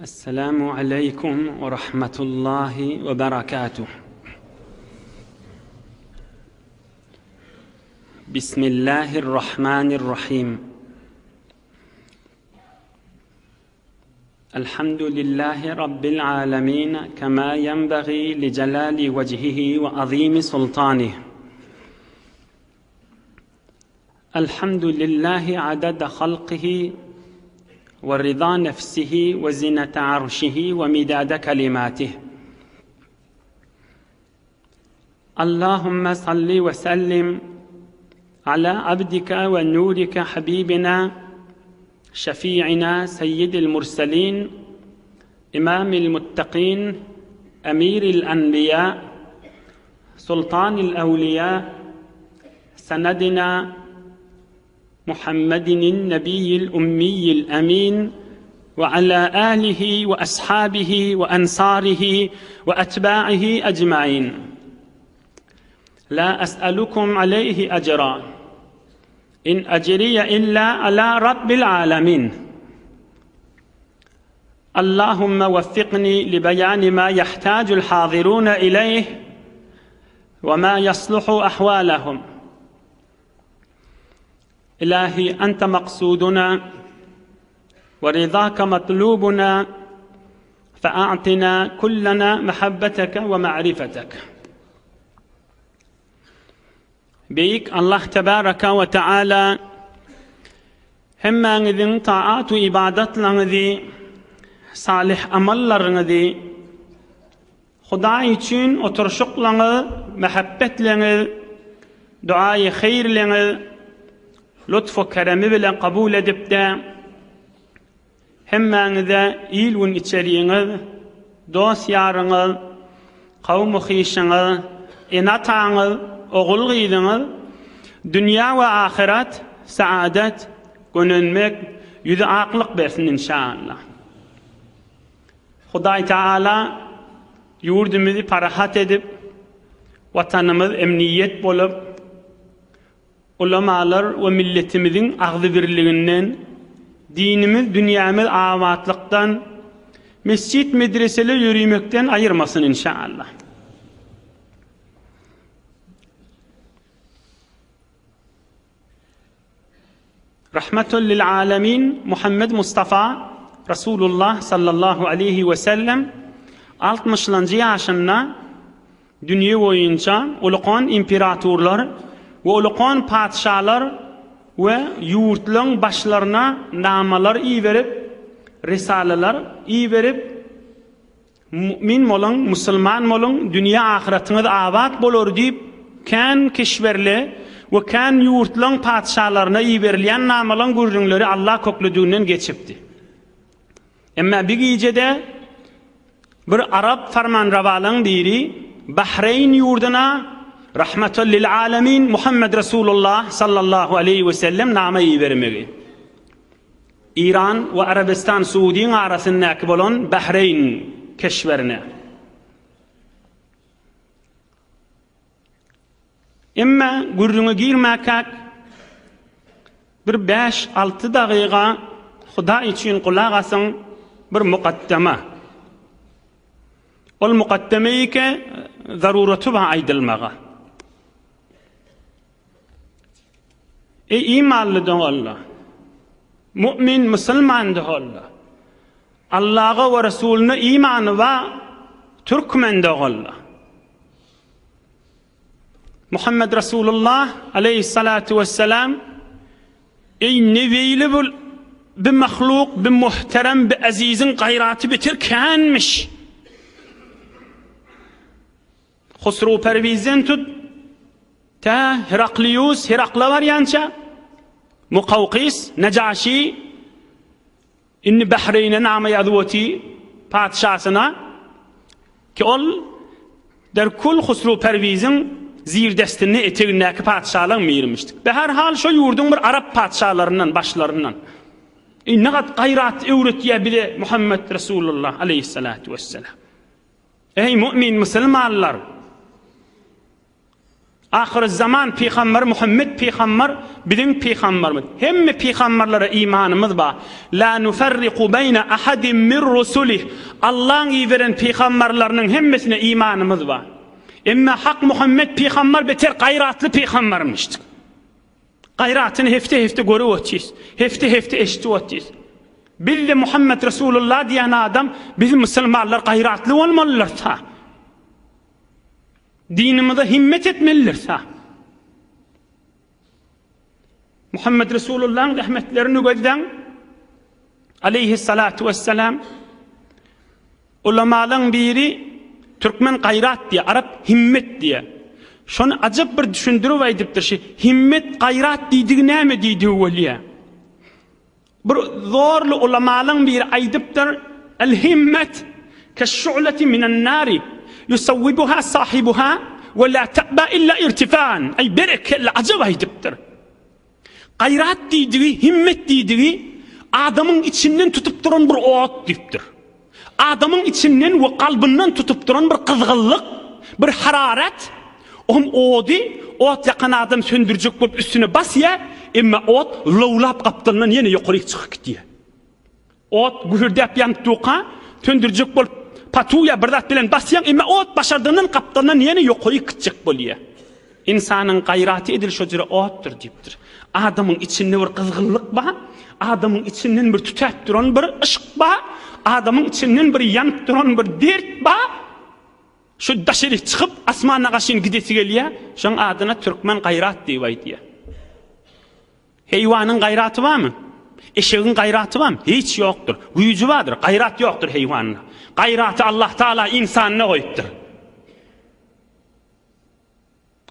Esselamu aleýkum we rahmetullahi we berekatuh. Bismillahirrahmanirrahim. Elhamdülillahi Rabbil alemin kema yenbagi li celali vecihihi ve azimi sultanih. Elhamdülillahi adada halkihi ve rıza nefsihi ve zinete arşihi ve midade kelimatih. Allahümme salli ve sellim ala abdika ve nurika habibina şefi'ina seyyidil murselin imamil muttaqin emiril enbiya sultanil evliya senedina Muhammedin nebiyyil ummiyil emin ve ala alihi ve ashabihi ve ensarihi ve etba'ihi ecmain. La es'elukum aleyhi ecra. İn ecriye illa ala rabbil alemin. Allahümme veffikni li beyani ma yahtacul hazirune ileyh ve ma yasluhu ahvalahum. Ilahi ente maksuduna ve rizaka matlubuna fe'atina kullana mehabbeteke ve ma'rifetek. Beýik Allah tebaraka we taala hemmäňiziň taat we ibadatlaryňyzy, salyh amallaryňyzy Hudaý üçin oturyşyklaňyz, mähebbetleňiz, duaýy heýrleňiz lutf-u keremi bilen kabul edip-de, hemmäňize il-gün içeriňiz, dost-ýaryňyz, kowum-u-hyşyňyz, ene-ataňyz, ogul-gyzyňyz dünýä we ahyret saadet, gönenmek, ýüzi aklyk bersin inşaallah. Hudaý Tagala ýurdumyzy parahat edip, Watanymyz emniýet bolup, ulamalar we milletimiziň agzybirliginden, dinimiz, dünýämiz abatlykdan, mesjit-medreseler ýörimekden aýyrmasyn inşaallah. Rahmetül lil alemin Muhammed Mustafa Rasulullah sallallahu aleýhi we sellem altmyşlanjy ýaşynda dünýe boýunça ulukan imperatorlar we ulukan patyşalar we ýurtlaryň başlaryna namalar iberip, risalalar iberip, Mu'min boluň, musulman boluň, dünýe ahyratyňyz abat bolar diýip, kän keşwerli we kän ýurtlaň patyşalaryna iberilýän namalaň gürrüňleri Allah köklediginden geçipdi. Emma bir gijede bir arap farmanrawalaň biri Bahreýn ýurduna Rahmetul lil alemin Muhammed Resulullah sallallahu aleýhi we sellem nama ibermegi. Eýran we Arabystan Suudyň arasyndaky bolan Bahreýn keşwerine. Emma gürrüňe girmäkäk bir bäş-alty dagyga Hudaý üçin gulak asyň bir mukaddama. Ol mukaddame ike zaruraty bar aýdylmaga. Eý imanly doganlar! Mu'min musulman doganlar! Allaha we Resulyna imany bar türkmen doganlar! Muhammed Resulullah aleyhissalatu vesselam eý nebeýli bul bi mahluk bi muhterem bi aziziň gaýraty beter känmiş. Husruw Perwizden tut, tä Heraklius Herakla barýança, Mukawkys, Nejaşi, indi Bahreýne nama ýazyp otyr patyşasyna, ki ol Derkul Husruw Perwiziň zirdestinde etegindäki patyşalaryň birimişdik. Be her hal şo ýurduň bir arap patyşalaryndan, başlaryndan. Indi gat gaýrat öwretýär bize Muhammet Resulullah aleýhissalatu wesselam. Eý mu'min musulmanlar! Ahyrzaman pygambary Muhammet pygambar biziň pygambarymyz. Hemme pygambarlara imanymyz bar. La nufarriku beýne ahadin min rusulih. Allaň iberen pygambarlarynyň hemmesine imanymyz bar. Emma hak Muhammet pygambar beter gaýratly pygambarmyşdyk. Gaýratyny hefte-hefte görüp otyrys. Hefte-hefte eşidip otyrys. Bizde Muhammet Resulullah diýen adam biz musulmanlar gaýratly bolmalydyrys-ha. Dinimize himmet etmelidiris-ha. Muhammet Resulullahyň rahmetlerini gözläň. Aleyhissalatu vesselam. Ulamalaň biri türkmen gaýrat diýe, arap himmet diýe. Şony ajap bir düşündirip aýdypdyr. Şi himmet gaýrat diýdigi näme diýdigi bolýa. Bir zorly ulamalaň biri aýdypdyr, El himmet keş-şu'leti minen-nari ýusawwibuha sahibuha we la ta'ba illa irtifa'an. Aý berekella ajap aýdypdyr. Gaýrat diýdigi, himmet diýdigi adamyň içinden tutup duran bir ot diýipdir. Adamyň içinden we kalbyndan tutup duran bir gyzgynlyk, bir hararat, ohm ody ot ýakan adam söndürjek bolup üstüne basýar, emma ot lowlap gapdalyndan ýene ýokaryk çykyp gidýär. Ot gühürdäp ýanyp durka, söndürjek bolup patuw ýa bir zat bilen basýaň, emma ot başardygyndan gapdalyndan ýene ýokaryk gitjek bolýar. Ynsanyň gaýraty edil şo jüre otdur diýipdir. Adamyň içinde bir gyzgynlyk bar, adamyň içinden bir tütäp duran bir yşk bar, adamyň içinden bir ýanyp duran bir dert bar. Şu daşary çykyp asmana gaşyn gidesi gelýär, şoň adyna türkmen gaýrat diýip aýdýar. Heýwanyň gaýraty barmy? Eşegiň gaýraty barmy? Hiç ýokdur. Güýji bardyr, gaýrat ýokdur heýwanda. Gaýraty Allah Taala ynsanda goýupdyr.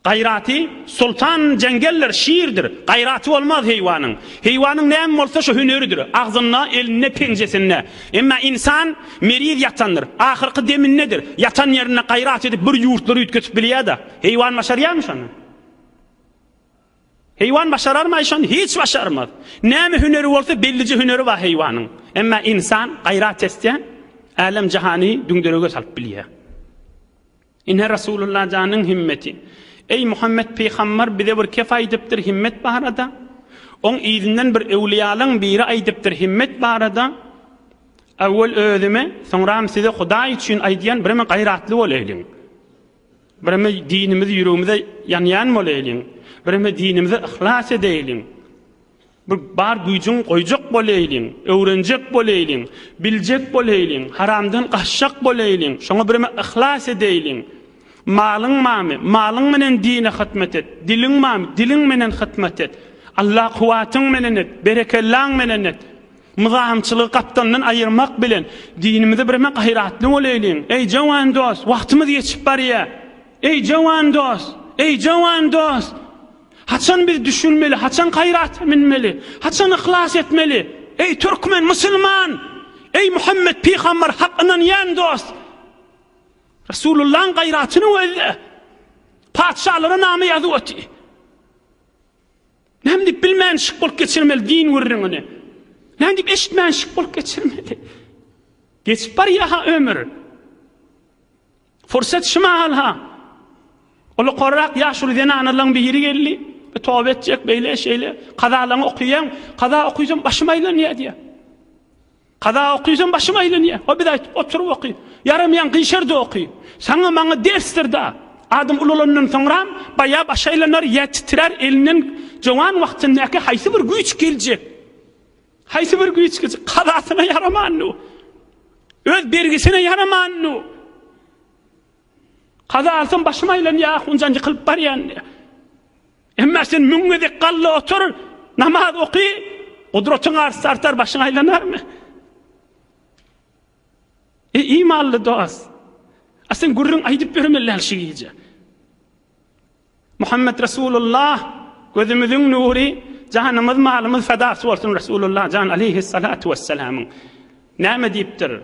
Gaýraty sultan jeňgeldir, şirdir. Gaýraty bolmaz heýwanyň. Heýwanyň näme bolsa şo hüneridir. Agzynda, elinde, penjesinde. Emma ynsan meriz ýatandyr. Ahyrky demindedir. Ýatan ýerinde gaýrat edip bir ýurtlary üýtgetip bilýär-de. Heýwan başarýarmy şony? Heýwan başararmy şony? Hiç başarmaz. Näme hüneri bolsa bellije hüneri bar heýwanyň. Emma ynsan gaýrat etse, älem-jahany düňderege salyp bilýär. Ine Rasulullah janyň himmeti. Eý Muhammet pygambar bize bir kef aýdypdyr himmet barada. Oň yzyndan bir öwliýalaň biri aýdypdyr himmet barada. Awwal özüme, soňram size Hudaý üçin aýdýan bireme gaýratly bolaýlyň. Bireme dinimiz ýüregimize ýanýan bolaýlyň. Bireme dinimize yhlas edeýliň. Bir bar güýjüň goýjak bolaýlyň, öwrenjek bolaýlyň, biljek bolaýlyň, haramdan gaçjak bolaýlyň, şoňa bireme yhlas edeýliň. Malyň barmy, malyň menen dine hytmat et, diliň barmy, diliň menen hytmat et. Allah kuwwatyň menen et, berekellaň menen et. Myzamçylygy gapdalyndan aýyrmak bilen, dinimize bireme gaýratly bolaýlyň. Eý, jowan dost, wagtymyz geçip barýar. Eý, jowan dost, eý, jowan dost! Haçan biz düşünmeli, haçan gaýrata münmeli, haçan yhlas etmeli? Eý türkmen, musulman! Eý Muhammet pygamber hak ynanýan dost! Resulullahyň gaýratyny gözle! Patyşalara name ýazyp oty. Näme diýip bilmän şyk bolup geçirmeli din gürrüňini? Näme diýip eşitmän şyk bolup geçirmeli? Geçip barýa-ha ömür. Fursat şu mahal-ha. Ulukarrak ýaşuly zenanalaryň biri geldi. Bir toba etjek, beýle, şeýle. Kazalaňy okaýaň, kaza okysam başym aýlanýar diýýär. Kaza okysam başym aýlanýar. O biz aýtyp oturyp oky. Ýaramaýan gyşardy oky. Saňa maňa dersdir-da. Adam ulalandan soňram baýa başy aýlanar, ýa titrär, elinden jowan wagtyndaky haýsy bir güýç geljek. Haýsy bir güýç geljek? Kazasyna ýaramandy. Öz bergisine ýaramandy. Kaza alsam başym aýlanýar, ahunjan ýykylyp barýan. Emma sen müň gezek galla otur, namaz oky, gudratyň artsa artar, başyň aýlanarmy? Eý imanly dost, a sen gürrüň aýdyp ýörmeli däl şu gije. Muhammet Resulullah gözümiziň nury, janymyz, malymyz fedasy bolsun Resulullah jan aleyhissalatu vesselamyň. Näme diýipdir?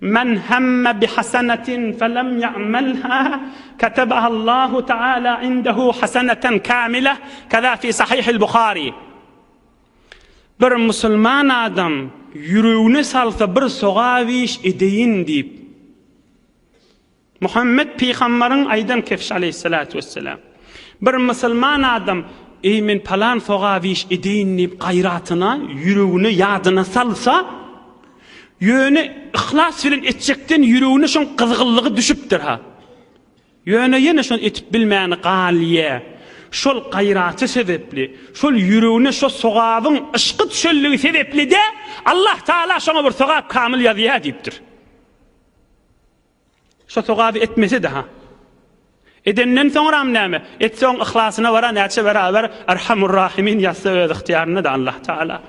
Men hemme bi hasenetin felem ya'melha ketebaha Allahu Teala indehu haseneten kamile keza fi sahihil Buhari. Bir musulman adam ýüregine salsa bir sogap iş edeýin diýip Muhammet pygambaryň aýdan kefşi aleýhissalatu wesselam. Bir musulman adam, Eý, men palan sogap iş edeýin diýip gaýratyna, ýüregine, ýadyna salsa, ýöne yhlas bilen etjekden ýüregine şoň gyzgynlygy düşüpdir-ha. Ýöne ýene şony etip bilmäni galýa. Şol gaýraty sebepli, şol ýüregine şo sogabyň yşky düşenligi sebepli-de Allah Tagala şoňa bir sogap kamyl ýazýa diýipdir. Şo sogaby etmese-de ha. Edenden soňram näme? Etse oň yhlasyna bara näçe beraber Erhamur Rahimin ýazsa öz ygtyýarynda-da Allah Tagala.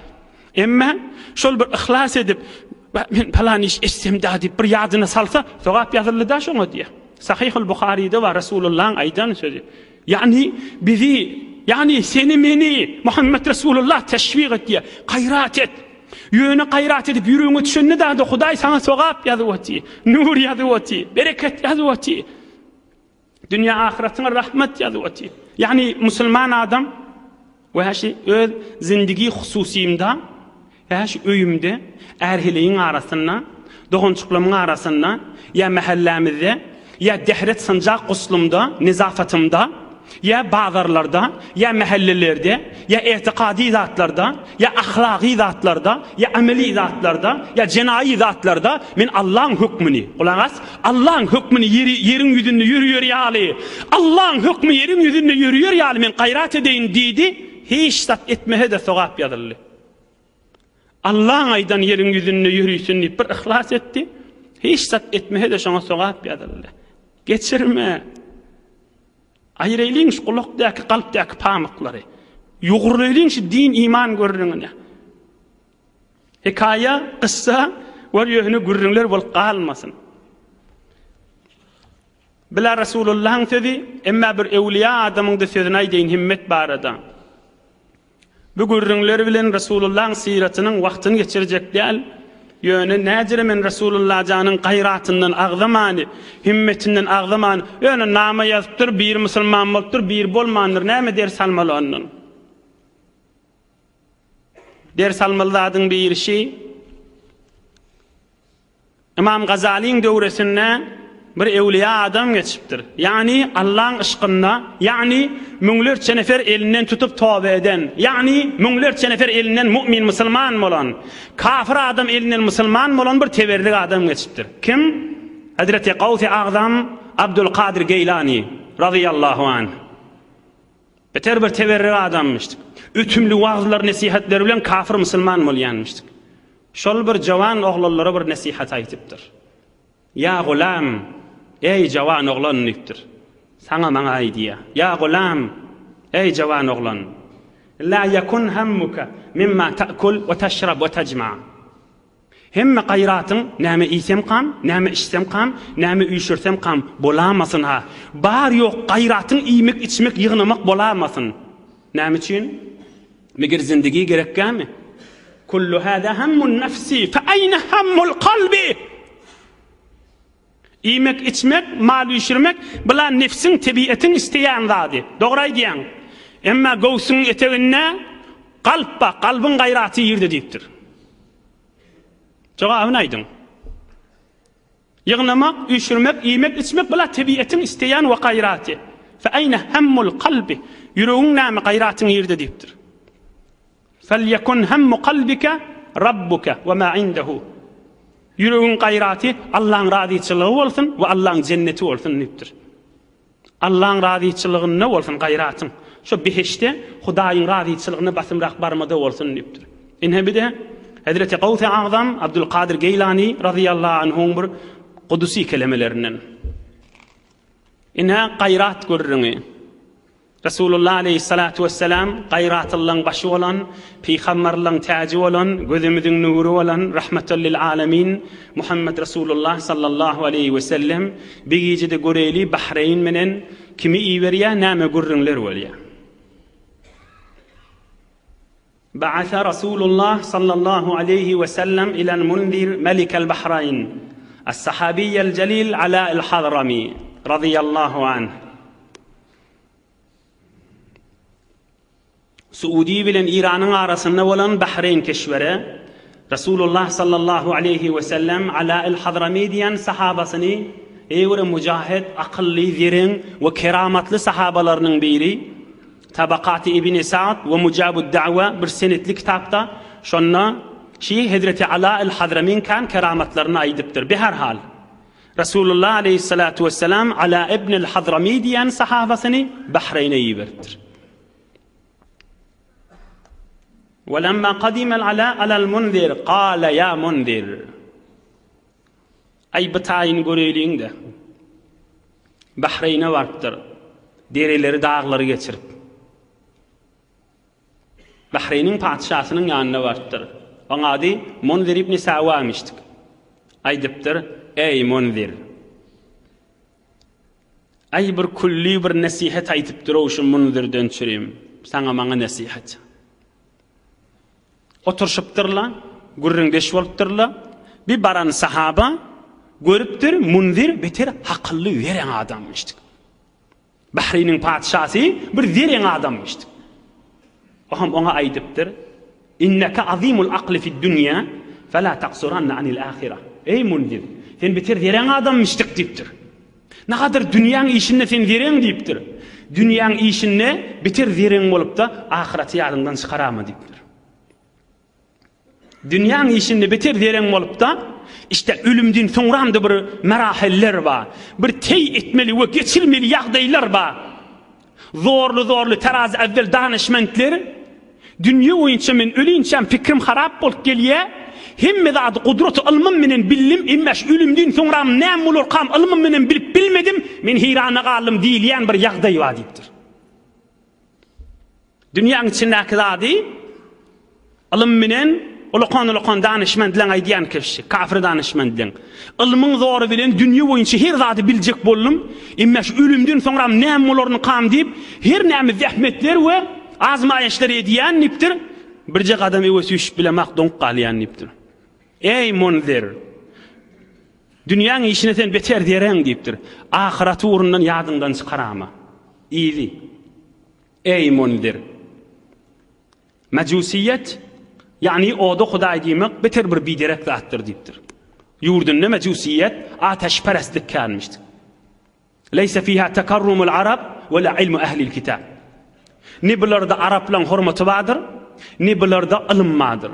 Emma şol bir yhlas edip, men palan iş etsem-dä diýip bir ýadyna salsa, sogap ýazyldy-da şoňa diýýär. Sahyhul Buharyda bar Resulullahyň aýdan sözi. Ýagny bizi, ýagny seni meni Muhammet Resulullah teşwik etýär. Gaýrat et. Ýöne gaýrat edip ýüregiňe düşende däde Hudaý saňa sogap ýazyp otyr, nur ýazyp otyr, bereket ýazyp otyr. Dünýä ahyratyňa rahmet ýazyp otyr. Ýagny musulman adam wäşi öz zindigi hususymda, wäşi öýümde, är-heleýiň arasynda, dogançyklamyň arasynda, ýa mähellämizde, ýa dehret sanjak guslumda, nezafatymda, ýa bazarlarda, ýa mähellelerde, ýa etikady zatlarda, ýa ahlagy zatlarda, ýa ameli zatlarda, ýa jenaýy zatlarda men Allaň hökmüni, gulak as, Allaň hökmüni ýeri, ýeriň ýüzünde ýörüýer ýaly, Allaň hökmi ýeriň ýüzünde ýörüýer ýaly men gaýrat edeýin diýdi, hiç zat etmese-de sogap ýazyldy. Allaň aýdan ýeriň ýüzünde ýörüýsin diýip bir yhlas etdi, hiç zat etmese-de şoňa sogap ýazyldy. Geçirme. Aýyraýlyň şu gulakdaky, kalpdaky pamyklary. Ýugurlaýlyň şu din iman gürrüňini. Hekaýa, kyssa we ýöne gürrüňler bolup galmasyn. Bila Resulullahyň sözi, emma bir öwliýa adamyň-da sözüni aýdaýyn himmet barada. Bu gürrüňler bilen Resulullahyň syratynyň wagtyny geçirjek däl. Ýöne näjere men Resulullah janyň gaýratyndan agzamany, himmetinden agzamany, ýöne nama ýazypdyr, biri musulman bolupdyr, biri bolmandyr, näme ders almaly ondan? Ders almaly zadyň biri şi, Ymam Gazalyň döwresinde bir öwlüýä adam geçipdir. Ýagny Allaň yşkynda, ýagny müňlerçe nefer elinden tutup toba eden, ýagny müňlerçe nefer elinden mu'min musulman bolan, kafir adam elinden musulman bolan bir teberrik adam geçipdir. Kim? Hezreti Gawsy Agzam Abdulkadyr Geýlani razyýallahu anh. Beter bir teberrik adammyşdyk. Ötümli wagyzlar, nesihatleri bilen kafir musulman bolýanmyşdyk. Şol bir jawan oglanlara bir nesihat aýtypdyr. Ýa gulam, eý jawan oglan diýipdir. Saňa maňa aýdýar. Ýa gulam, eý jawan oglan. La ýekun hammuka mimma ta'kul we taşrab we tajma. Hemme gaýratyň näme iýsemkam, näme içsemkam, näme üýşürsemkam bolamasyn-ha. Bar-ýok gaýratyň iýmek-içmek, ýygnamak bolamasyn. Näme üçin? Meger zindigi gerekgämi? Kullu hada hammun nefsi, fe aýne hammul kalbi? Iýmek, içmek, mal üýşürmek, bula nefsiň, tebiatyň isleýän zady. Dogry aýdýaň. Emma göwsüň eteginde kalp bar, kalbyň gaýraty ýerde diýipdir. Jogabyny aýdyň. Ýygnamak, üýşürmek, iýmek, içmek bula tebiatyň isleýän we gaýraty. Fe aýne hammul kalbi? Ýüregiň näme gaýratyň ýerde diýipdir. Felýekun hemmu kalbike Rabbuke we ma indehu. Ýüregiň gaýraty Allaň razyçylygy bolsun we Allaň jenneti bolsun diýipdir. Allaň razyçylygynda bolsun gaýratyň. Şo behişde Hudaýyň razyçylygyna basymrak barmada bolsun diýipdir. Ine bir-de Hezreti Gawsy Agzam Abdulkadyr Geýlani razyýallahu anhuň bir gudusy kelemelerinden. Ine gaýrat gürrüňi. Resulullah aleýhissalatu wessalam gaýratyllaň başy bolan, pygamberleň täji bolan, gözümiziň nury bolan Rahmetel lil alemin Muhammed Resulullah sallallahu aleýhi wesellem bir gijede göreýli Bahreýn menen kimi iberýär näme gürrüňler bolýar. Ba'asa Rasulullah sallallahu aleýhi wesellem ilel Munzir melikel Bahraýn as-sahabiýel jelil Ala'il Hadrami razyýallahu anh. Suudi bilen Iranyň arasynda bolan Bahreýn keşwere Resulullah sallallahu aleýhi we sellem Ala'il Hadrami diýen sahabasyny Eý bir mujahid, akylly, zereň we keramatly sahabalarynyň biri, Tabakaty Ibni Sa'd we Mujabud Da'wa bir senetli kitapda şonda şi Hezreti Ala el-Hadramiň kän keramatlaryny aýdypdyr. Beherhal, Resulullah aleýhissalatu wessalam Ala ibn el-Hadrami diýen sahabasyny Bahreýne iberipdir. Welemma kadimel Ala alal Munzir, kale ýa Munzir. Aý bu taýyny göreýliň-de. Bahreýne barypdyr. Dereleri, daglary geçirip. Bahreýniň patyşasynyň ýanyna barypdyr. Oň ady Munzir ibn Sawamyşdyk. Aýdypdyr, Eý, Munzir! Aý bir külli bir nesihat aýdypdyr-ow şu Munzirden çürim. Saňa maňa nesihat. Oturyşypdyrlar, gürrüňdeş bolupdyrlar. Bir baran sahaba görüpdir, Munzir beter hakylly wereň adamyşdyk. Bahreýniň patyşasy bir zereň adamyşdyk. O hem oňa aýdypdyr, Inneke azimul akli fid dünýä, fela taksuranna anil ahira. Eý Munzir, sen beter zereň adamyşdyk diýipdir. Nagadyr dünýäň işinde sen zereň diýipdir. Dünýäň işinde beter zereň bolupda ahyraty ýadyňdan çykarama diýipdir. Dünýäň işinde beter zereň bolupda işte ölümden soňramda bir meraheller bar. Bir teý etmeli we geçirmeli ýagdaýlar bar. Zorly-zorly terazi äwwel danyşmentler, Dünýe boýunça men ölinçäm pikrim harap bolup gelýä, hemme zady gudraty ylmym menen bildim, emma şu ölümden soňram näme bolarkam ylmym menen bilip bilmedim, men heýrana galdym diýilýän bir ýagdaý bar diýipdir. Dünýäň içindäki zady Ylym bilen ulakan-ulakan danyşmentleň aýdýan kişi, kafir danyşmentleň. Ylmyň zory bilen dünýe boýunça her zady biljek boldum, emma şu ölümden soňram näme bolarmykam diýip, her näme zähmetler we azmaýyşlar edýän diýipdir, birje gadam öňe süýşüp bilemak doňup galýan diýipdir. Eý, Munzir! Dünýäň işine sen beter zereň diýipdir. Ahyraty ugrundan ýadyňdan çykarama. Yzy. Eý, Munzir! Mejusiýet, ýagny oda hudaý diýmek beter bir biderek zatdyr diýipdir. Ýurdunda mejusiýet, ateşperestlik känmişdir. Leýse fiha tekarrumul arab we la ilmu ehlil kitab. Ne bularda araplaň hormaty bardyr, ne bularda ylym bardyr.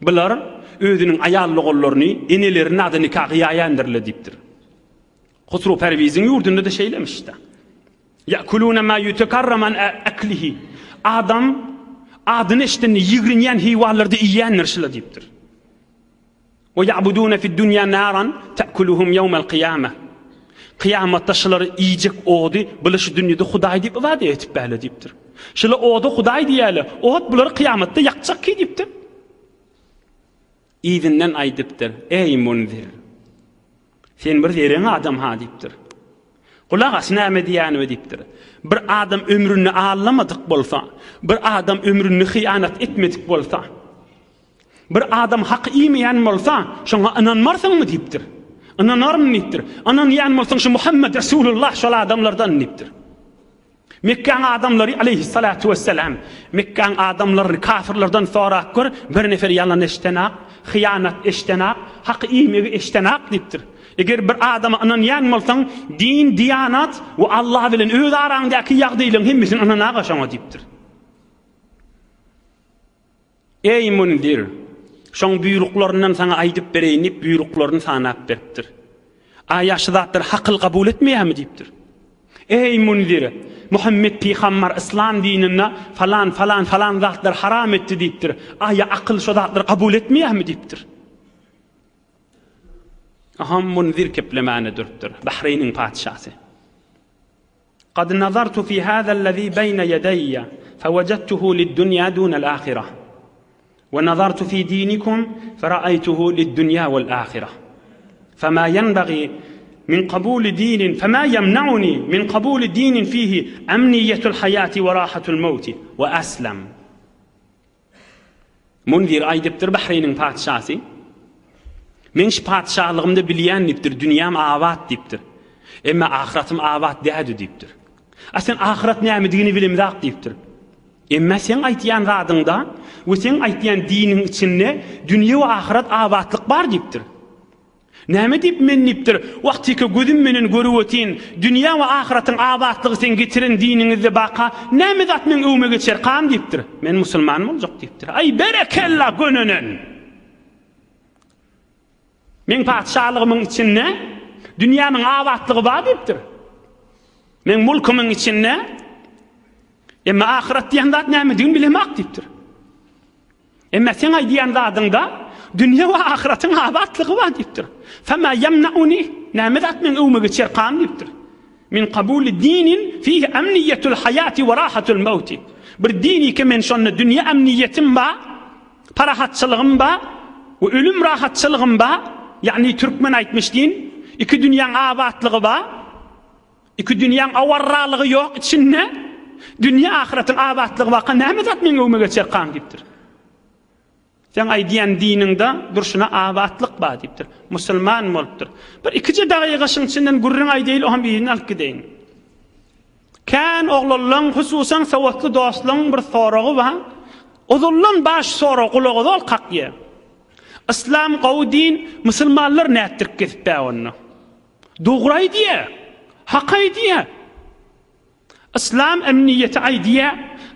Bular özüniň aýal doganlaryny eneleriniň adyna nika gyýaýandirler diýipdir. Husru Perwiziň ýurdunda-da şeýlemiş-de. Ýakuluna ma ýutekarram an aklihi. Adam adyny eşidende ýigrenýän heýwanlary-da iýýändir şular diýipdir. We ýa'buduna fid dunýa naran ta'kuluhum ýawmal kyýama. Kyýamatda şulary iýjek ody bular şu dünýede hudaý diýip ybadat etip bäle diýipdir. Şular oda hudaý diýýärler. Ot bulary kyýamatda ýakjak ki diýipdir. Yzyndan aýdypdyr, Eý, Munzir! Sen bir zereň adam-ha diýipdir. Gulak as näme diýýänime diýipdir. Bir adam ömründe aldamadyk bolsa, bir adam ömründe hyýanat etmedik bolsa, bir adam hak iýmeýän bolsa, şoňa ynanmarsyňmy diýipdir. Ynanaryn diýipdir. Ynanýan bolsaň şu Muhammet Resulullah şol adamlardan diýipdir. Mekgäň adamlary aleýhissalatu wessalam, Mekgäň adamlaryny kafirlerden sorap gör, bir nefer ýalan eşdenak, hyýanat eşdenak, hak iýmegi eşdenak diýipdir. Eger bir adama ynanýan bolsaň, din, diýanat we Allah bilen öz araňdaky ýagdaýlaryň hemmesini ynanaga şoňa diýipdir. Eý, Munzir! Şoň buýruklaryndan saňa aýdyp bereýin diýip, buýruklaryny sanap beripdir. Aýa şu zatlary hakyl kabul etmeýärmi diýipdir. Eý, Munzir! Muhammet pygambar yslam dininde falan, falan, falan zatlary haram etdi diýipdir. Aýa akyl şo zatlary kabul etmeýärmi diýipdir. Aha Munzir keplemäne durupdyr. Bahreýniň patyşasy. Kad nazartu fi hazallezî beýne ýedeýýe fewejadtuhu lid-dunýa dunel-âhire we nazartu fi dinikum feraýtuhu lid-dunýa wel-âhire femâ ýenbagî min kabûli dinin femâ ýemne'uni min kabûli dinin fihi emniýetul haýâti we rahatul mewti we eslem. Munzir aýdypdyr, Bahreýniň patyşasy, Meň şu patyşalygymda bilýän diýipdir, dünýäm abat diýipdir. Emma ahyratym abat dädi diýipdir. A sen ahyrat nämedigini bilemzak diýipdir. Emma seň aýtýan zadyňda we seň aýtýan diniň içinde dünýe we ahyrat abatlyk bar diýipdir. Näme diýip men diýipdir, wagtyky gözüm menen görüp otyn, dünýä we ahyratyň abatlygy seň getiren diniňizde baka, näme zat meň öwme geçerkam diýipdir. Men musulman boljak diýipdir. Aý berekella gönenen! Meň patyşalygymyň içinde dünýäniň abatlygy bar diýipdir. Meň mulkumyň içinde emma ahyrat diýen zat nämedigini bilemok diýipdir. Emma seň aýdýan zadyňda dünýe we ahyratyň abatlygy bar diýipdir. Fema ýemnauni, näme zat meň öwme geçerkam diýipdir. Min kabuli dinin fihi emniýetul haýati we rahatul mewti. Bir dinike men şonda dünýe emniýetim bar, parahatçylygym bar we ölüm rahatçylygym bar, ýagny türkmen aýtmyş din, iki dünýäň abatlygy bar. Iki dünýäň awarralygy ýok içinde, dünýe ahyratyň abatlygy barka näme zat meň öňüme geçerkaň diýipdir. Seň aýdýan diniňde durşuna abatlyk bar diýipdir. Musulman bolupdyr. Bir ikije dagyga şyň içinden gürrüň aýdaýyl oham yzyny alyp gideýin. Kän oglanlaň hususan sowatly dostlaň bir soragy bar. Ozaldan baş sorag gulaga zol kakýa. Yslam gowy din, musulmanlar nätdirip gezip bä onda? Dogry aýdýa. Hak aýdýa. Yslam emniýeti aýdýa.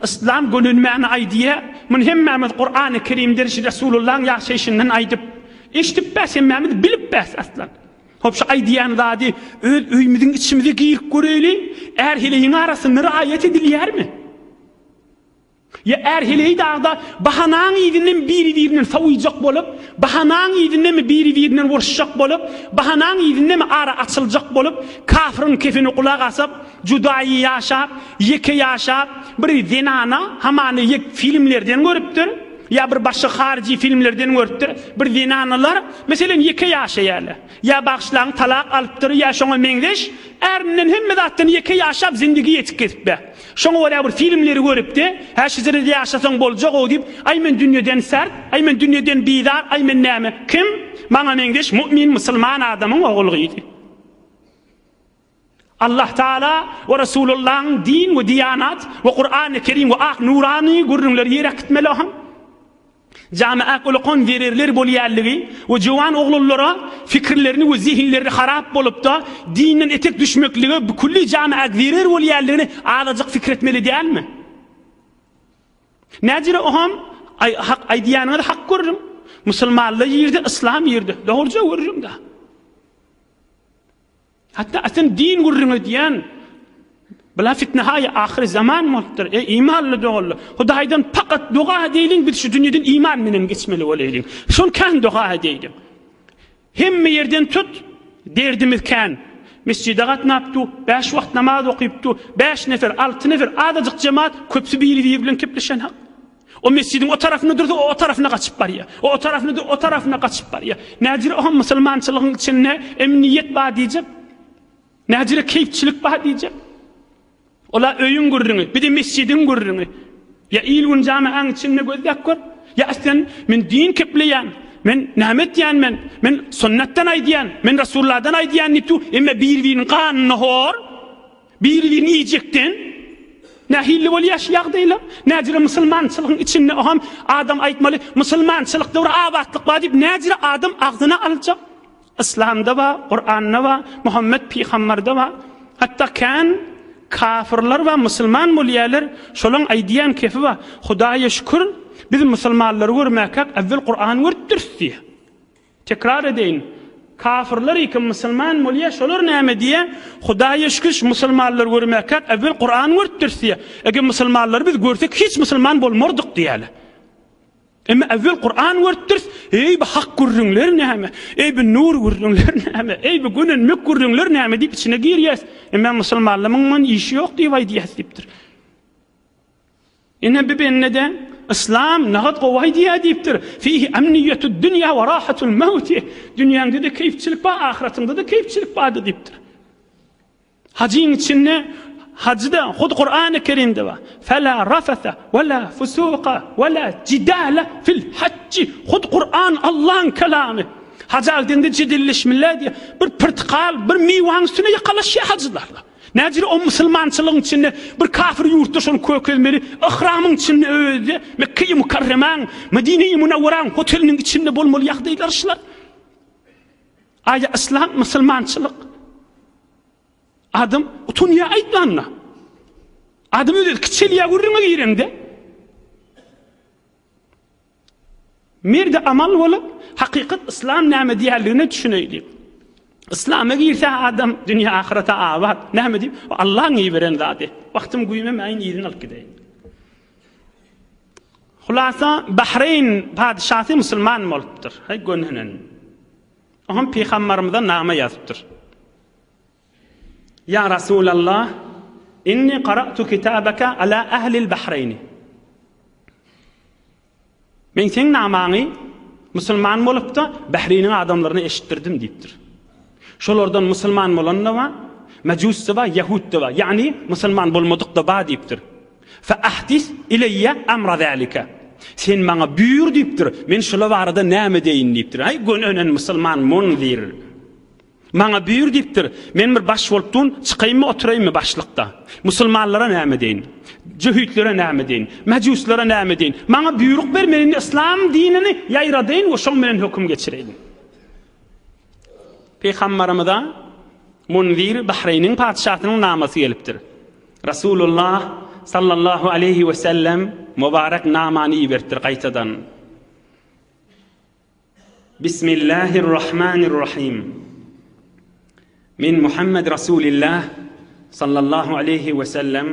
Yslam gönenmäni aýdýa. Muny hemmämiz Kurany Kerimden şu Resulullahyň ýaşaýşyndan aýdyp, eşidip bäs hemmämiz bilip bäs aslan. Hop şu aýdýan zady öz öýümiziň içimize girip göreýli, är-heleýiň arasynda raýat edilýärmi? Ýa är-heleý dagda bahanaň yzyndan biri-birinden sowujak bolup, bahanaň yzyndanmy biri-birinden uruşjak bolup, bahanaň yzyndanmy ara açyljak bolup, kafyryň kefini gulak asyp, judaýy ýaşap, ýeke ýaşap, bir zenana hamana ýek filmlerden görüpdir, ýa bir başga haryjy filmlerden görüpdir, bir zenanalar, meselem, ýeke ýaşaýarlar. Ýa bagyşlaň talak alypdyr ýa şoňa meňzeş ärinden hemme zatdan ýeke ýaşap zindigi ýetip gezipbe. Şoňa görä bir filmleri görüpde hä şu zerede ýaşasaň boljagow diýip aý men dünýeden sert aý men dünýeden bizar aý men näme kim maňa meňzeş mu'min musulman adamyň ogul gyzy. Allah Taala we Resulullahyň din we diýanat we Kurany Kerim we ak nurany gürrüňleri ýere äkitmeli ohan. Jamiä ulakan zererler bolýanlygy we jowan oglanlara fikirlerini we zehinlerini harap bolupda dinden etek düşmeklige külli jamiä zerer bolýanlygyny azajyk fikir etmeli dälmi? Näjire oham aý hak aýdýanyňyz hak gürrüň. Musulmanlar ýerde yslam ýerde. Dogruja gürrüň da. Hatda asyl din gürrüň edýän Bula fitnehaýy ahyry zaman bolupdyr. Eý imanly doganlar, Hudaýdan pakat doga edeýliň, biz şu dünýeden iman menen geçmeli bolaýlyň. Şol kän doga edeýliň. Hemme ýerden tut, derdimiz kän. Mesjide gatnap du, bäş wagt namaz okyp du, bäş nefer, alty nefer, azajyk jemaat, köpüsi biri-biri bilen kepleşen hak. O mesjidiň o tarapynda dursa, o o tarapyna gaçyp barýar. O o tarapynda dur, o tarapyna gaçyp barýar. Näjire oňa musulmançylygyň içinde emniýet bar diýjek? Näjire keýpçilik bar diýjek? Ola öýüň gürrüňi, bir de mesjidiň gürrüňi. Ýa il-gün jamaň içinde gözläp gör. Ýa sen men din kepleýän, men näme etýän men? Men sünnetden aýdýan, men Resulullahdan aýdýan diýip dur. Emma bir-biriniň ganyna hor. Biri-birini iýjekden nähilli bolýar şu ýagdaýlar? Näjire musulmançylygyň içinde oham adam aýtmaly, musulmançylykda bir abatlyk bar diýip näjire adam agzyna aljak? Yslamda bar, Kuranda bar, Muhammet pygambarda bar. Hatda kän kafirler bar, musulman bolýarlar, şolaň aýdýan kefi bar. Hudaýa şükür, biz musulmanlary görmäkäk äwwel Kurany görüpdiris diýýär. Tekrar edeýin, kafirler iki musulman bolýa, şolar näme diýýä? Hudaýa şükür şu musulmanlary görmäkäk äwwel Kuran görüpdiris diýýä. Eger musulmanlary biz görsek hiç musulman bolmardyk diýýäler. Emma äwwel Kuran görüpdiris, eý bu hak gürrüňler näme? Eý bu nur gürrüňler näme? Eý bu gönenmek gürrüňler näme diýip içine girýäs. Emma musulmanlaryň muň işi ýok diýip aýdýas diýipdir. Ine bi bende-de Yslam nagat gowy aýdýar diýipdir. Fihi emniýetud dünýä we rahatul mewti. Dünýäňde-de keýpçilik bar, ahyratyňda-da keýpçilik bardy diýipdir. Hajyň içinde hajyda hut Kurany Kerimde bar. Fela rafasa we la fusuka we la jidala fil hajji. Hut Kuran Allahyň kelamy. Haja gidende jedelleşmeli diýýär. Bir pyrtykal, bir miwäň üstüne ýakalaşýar hajylar. Näjüre o musulmançylygyň içinde bir kafir ýurtda şony kökezmeli, yhramyň içinde özi Mekge-i Mukarremäň, Medine-i Munawwaraň hoteliniň içinde bolmaly ýagdaýlar şular. Aýa yslam musulmançylyk. Adam utanýar aýtmanda. Adam özi kiçelýär gürrüňe girende. Merde amal bolup, hakykat yslam näme diýýänligine düşüneýli. Yslama girse adam dünýä ahyrete abat. Näme diýip? Allaň iberen zady. Wagtym güýmemäýin yzyny alyp gideýin. Hulasa Bahreýn patyşasy musulman bolupdyr. Haý gönhenen. Oňam pygambarymyza nama ýazypdyr. Ýa Rasulallah, inni qara'tu kitabaka ala ahlil Bahreýni. Men seň namaňy musulman bolupda Bahreýniň adamlaryna eşitdirdim diýipdir. Şolardan musulman bolan-da bar, mejus-da bar, ýahud-da bar. Ýagny musulman bolmadyk-da bar diýipdir. Fe ahdis ileýe amra zalika. Sen maňa buýur diýipdir. Men şular barada näme edeýin diýipdir. Aý gönenen musulman munzir. Maňa buýur diýipdir. Men bir baş bolup dun, çykaýynmy, oturaýynmy başlykda? Musulmanlara näme deýin? Jöhitlere näme deýin? Mejuslara näme deýin? Maňa buýruk ber, men indi yslam dinini ýaýradaýyn we şoň bilen höküm geçireýin. Pygambarymyza Munzir Bahreýniň patyşasynyň namasy gelipdir. Rasulullah sallallahu aleýhi we sellem mübarek namany iberipdir gaýtadan. Bismillahirrahmanirrahim. Min Muhammed Rasulillah sallallahu aleyhi ve sellem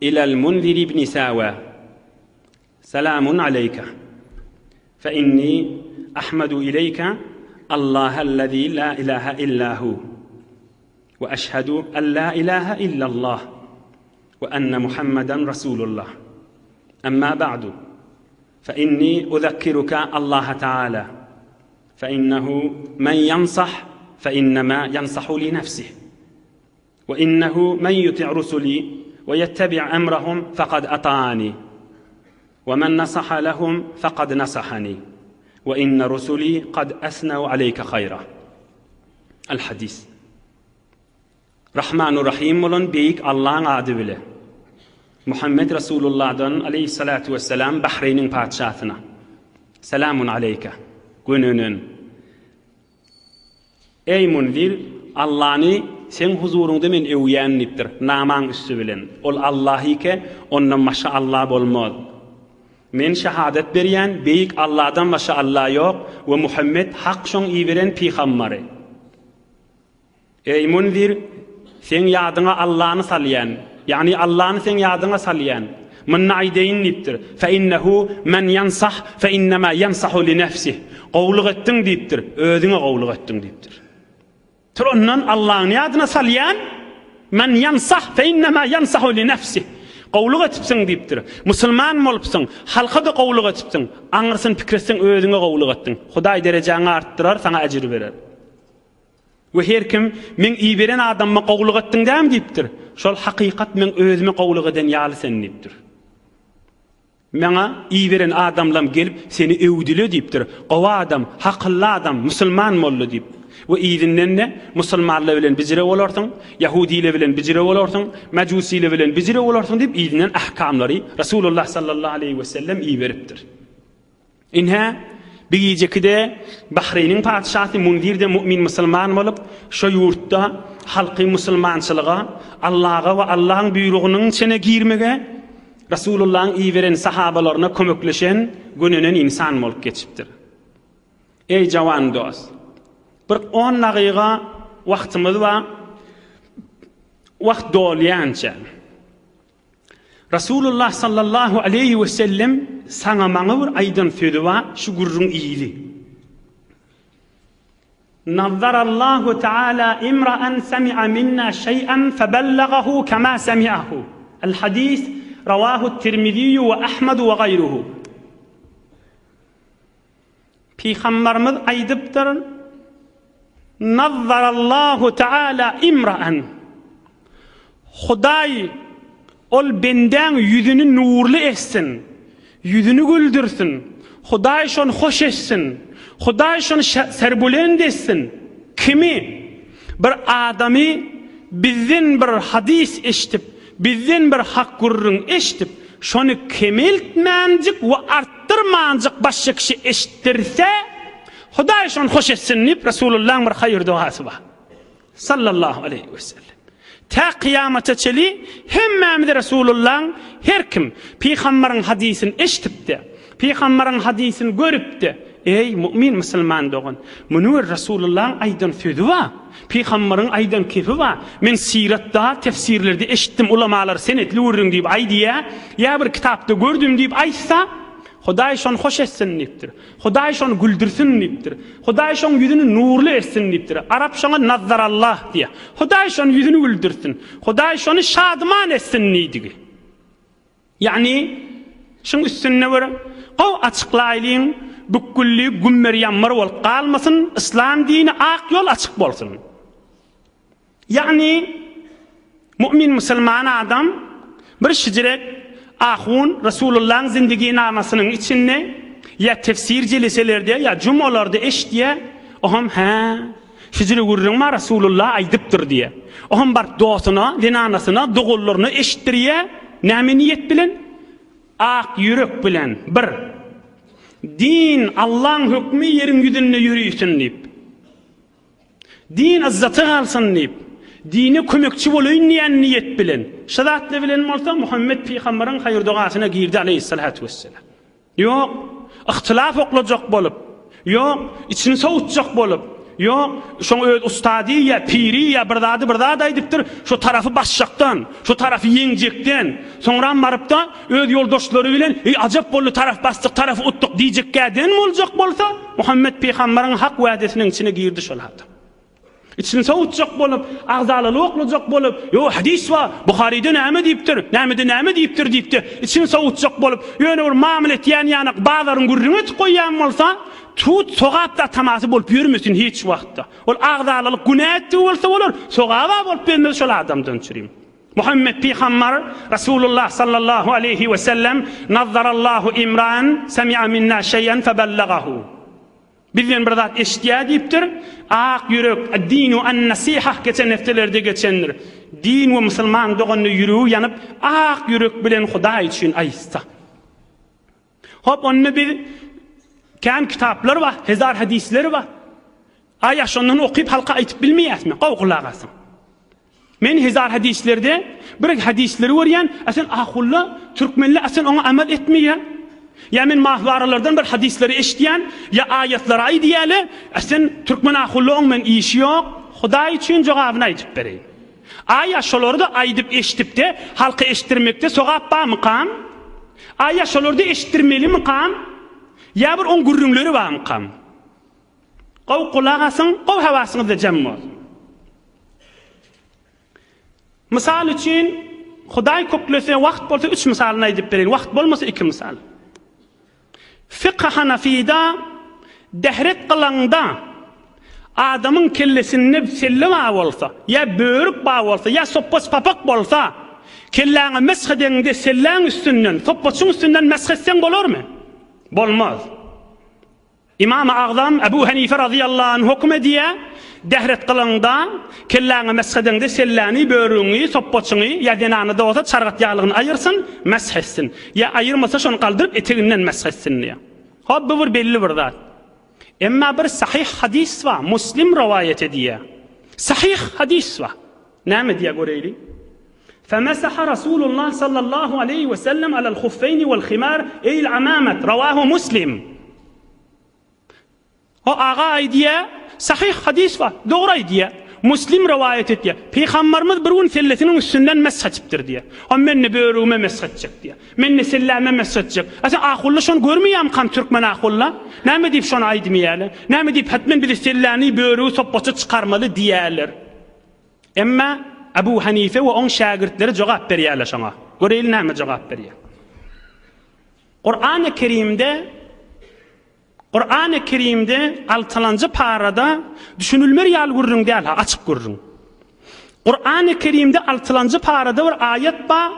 ilel Munzir ibn Sawa. Selamun aleyke. Fe inni ahmedu ileyke Allahellezî la ilahe illa hu. Ve eşhedü en la ilahe illallah ve enne Muhammeden Resulullah. Emma ba'du. Fe inni uzekkiruke Allaha Teala. Fe innehu men yansah fe innema yansahu li nefsih. Ve innehu men yuti' rusuli ve yettebi' emrahum fekad ata'ani. Ve men nasaha lehum fekad nasahani. Ve inne rusuli kad esnev aleyke hayra. El hadis. Rahmanu Rahym bolan Beýik Allaň ady bile. Muhammet Resulullahdan aleýhissalatu wessalam Bahreýniň patyşasyna. Selamun aleýke. Gönenen. Eý Munzir, Allany seň huzuryňda men öwýän diýipdir, namaň üsti bilen. Ol Allah ike, ondan başga Allah bolmaz. Men şahadat berýän, Beýik Alladan başga Allah ýok we Muhammet hak şoň iberen pygambary. Eý, Munzir, seň ýadyňa Allany salýan, ýagny Allany seň ýadyňa salýan. Munda aýdaýyn diýipdir, Fe innehu men ýansah fe innema ýansahu li nefsih. Gowulyk etdiň diýipdir, özüňe gowulyk etdiň diýipdir. Tur ondan Allany ýadyna salýan, men ýansah fe innema ýansahu li nefsih. Gowulyk etipsiň diýipdir. Musulman bolupsyň, halka-da gowulyk etipsiň. Aňyrsyny pikir etseň özüňe gowulyk etdiň. Hudaý derejäňi artdyrar, saňa ejir berer. We her kim, Meň iberen adamyma gowulyk etdiň dämi diýipdir. Şol hakykat meň özüme gowulyk eden ýaly sen diýipdir. Maňa iberen adamlam gelip seni öwdüle diýipdir. Gowy adam, hakylly adam, musulman boldy diýip. We yzyndan-da musulmanlar bilen bijire bolarsyň, ýahudiler bilen bijire bolarsyň, mejusiler bilen bijire bolarsyň diýip yzyndan ahkamlary Resulullah sallallahu aleýhi wesellem iberipdir. Ine, bir gijeki-de Bahreýniň patyşasy Munzir-de mu'min musulman bolup, şo ýurtda halky musulmançylyga, Allaga we Allaň buýrugynyň içine girmege, Resulullahyň iberen sahabalaryna kömekleşen, gönenen ynsan bolup geçipdir. Eý, jawan dost! Bir on dagyga wagtymyz bar, wagt dolýança. Rasulullah sallallahu aleýhi we sellem saňa maňa bir aýdan sözi bar, şu gürrüň ýyly. Nazzarallahu taala imra'an sami'a minna şeý'an febellagahu kema semi'ahu. El hadis rawahu Tirmizi we Ahmed we gaýruhu. Pygambarymyz aýdypdyr, Nazzarallahu taala imra'an. Hudaý ol bendäň ýüzüni nurly etsin, ýüzüni güldürsin, Hudaý şony hoş etsin, Hudaý şony serbulend etsin. Kimi? Bir adamy bizden bir hadys eşidip, bizden bir hak gürrüň eşidip, şony kemeltmänjik we artdyrmanjyk başga kişi eşitdirse, Hudaý şony hoş etsin diýip Resulullahyň bir haýyr dogasy bar. Sallallahu aleýhi we sellem. Tä kyýamata çeli hemmämize Resulullahyň her kim pygambaryň hadysyny eşdipde, pygambaryň hadysyny görüpde, eý mu'min musulman dogan, muny bir Resulullahyň aýdan sözi bar, pygambaryň aýdan kepi bar, men syratda, tefsirlerde eşitdim, ulamalar senetli gürrüň diýip aýdýa, ýa bir kitapda gördüm diýip aýtsa, Hudaý şony hoş etsin diýipdir. Hudaý şony güldürsin diýipdir. Hudaý şoň ýüzüni nurly etsin diýipdir. Arap şoňa nazzarallah diýýär. Hudaý şony ýüzüni güldürsin. Hudaý şony şadyman etsin diýdigi. Ýagny şuň üstünde bir gowy açyklaýlyň, bükgülli gümmer-ýammar bolup galmasyn, yslam dini ak ýol açyk bolsun. Ýagny, mu'min musulman adam bir şijirek ahun Resulullahyň zindiginamasynyň içinde ýa tefsir jeleselerde ýa jumalarda eşidýär, oňam hä, şijire gürrüň bar Resulullah aýdypdyr diýýär. Oňam baryp dostuna, zenanasyna, doganlaryna eşitdirýär, näme niýet bilen? Ak ýürek bilen, bir, din Allaň hökmi ýeriň ýüzünde ýörisin diýip. Din yzzaty galsyn diýip, dine kömekçi bolaýyn diýen niýet bilen, şu zatlar bilen bolsa Muhammet pygambaryň haýyr-dogasyna girdi aleýhissalatu wesselam. Ýok, yhtylaf oklajak bolup, ýok, içini sowutjak bolup, ýok, şoň öz ustady ýa piri ýa bir zady bir zat aýdypdyr, şo tarapy basjakdan, şo tarapy ýeňjekden, soňram barypda öz ýoldaşlary bilen, eý ajap boldy taraf basdyk, tarafy utduk diýjekgäden boljak bolsa, Muhammet pygambaryň hak wädesiniň içine girdi şol adam. Içini sowutjak bolup, agzalalyk oklajak bolup, ýo hadys bar, Buharyda näme diýipdir, nämede näme diýipdir diýip-de, içini sowutjak bolup, ýöne bir mamla etýän ýanak bazaryň gürrüňi etip goýýan bolsa, tut sogap-da tamasy bolup ýörmesin hiç wagtda. Ol agzalalyk günä etdigi bolsa bolar, sogaba bolup ýörmez şol adamdan çürim. Muhammet pygambar Resulullah sallallahu aleýhi we sellem Nazzarallahu imraan semi'a minna şeý'en febellagahu. Bizden bir zat eşitýär diýipdir. Ak ýürek, ad-dinu an-nasihah geçen hepdelerde geçendir. Din we musulman doganyna ýüregi ýanyp, ak ýürek bilen Hudaý üçin aýtsa. Hop onda biz kän kitaplar bar, hezar hadisler bar. Aýa şondan okyp halka aýtyp bilmeýäsmi? Gowy gulak asyň. Men hezar hadislerde bir hadisleri görýän, a sen ahulla, türkmenli a sen oňa amal etmeýä. Ýa men mahwaralardan bir hadisleri eşidýän, ýa aýatlary aýdýaly, a sen türkmen ahulla oň men işi ýok. Hudaý üçin jogabyny aýdyp bereýin. Aýa şolary-da aýdyp eşidipde halka eşitdirmekde sogap barmykam? Aýa şolary-da eşitdirmelimikam? Ýa bir oň gürrüňleri barmykam? Gowy gulak asyň, gowy hawasyňyzda jem bolsun. Mysal üçin, Hudaý köklese, wagt bolsa üç mysalyny aýdyp bereýin, wagt bolmasa iki mysal. Fykh Hanafyda dehret kylaňda adamyň kellesinde selle bar bolsa, ýa börük bar bolsa, ýa sopbaç papak bolsa, kelläňe mesh edeňde selläň üstünden, sopbaçyň üstünden mesh etseň bolarmy? Bolmaz. Ymamy Agzam Ebu Henife razyýallahu anh höküm edýär, Dehret kylaňda, kelläňe mesh edeňde selläni, börügiňi, sopbaçyňy, ýa zenana-da bolsa çargat ýaglygyny aýyrsyn, mesh etsin. Ýa aýyrmasa şony galdyryp eteginden mesh etsin diýýär. Hop bu bir belli bir zat. Emma bir sahyh hadys bar, Muslim rowaýat edýär. Sahyh hadys bar. Näme diýýär göreýli. Femesaha Rasulullah sallallahu aleýhi we sellem alel huffeýni wel himar eýl amamet rawahu Muslim. O aga aýdýar, sahyh hadys bar, dogry aýdýar. Muslim rowaýat etýär. Pygambarymyz bir gün sellesiniň üstünden mesh etipdir diýýär. O men-de börügime mesh etjek diýýär. Men-de selläme mesh etjek. A sen ahulla şony görmeýärmikam türkmen ahulla? Näme diýip şony aýdmaýarlar? Näme diýip hetmen bizi selläni, börügi sopbaça çykarmaly diýýärler? Emma Abu Hanife we oň şägirtleri jogap berýärler şoňa. Göreýli näme jogap berýär. Kurany Kerimde Kurany Kerimde altylanjy parada düşünilmer ýaly gürrüň däl ha, açyk gürrüň. Kurany Kerimde altylanjy parada bir aýat bar.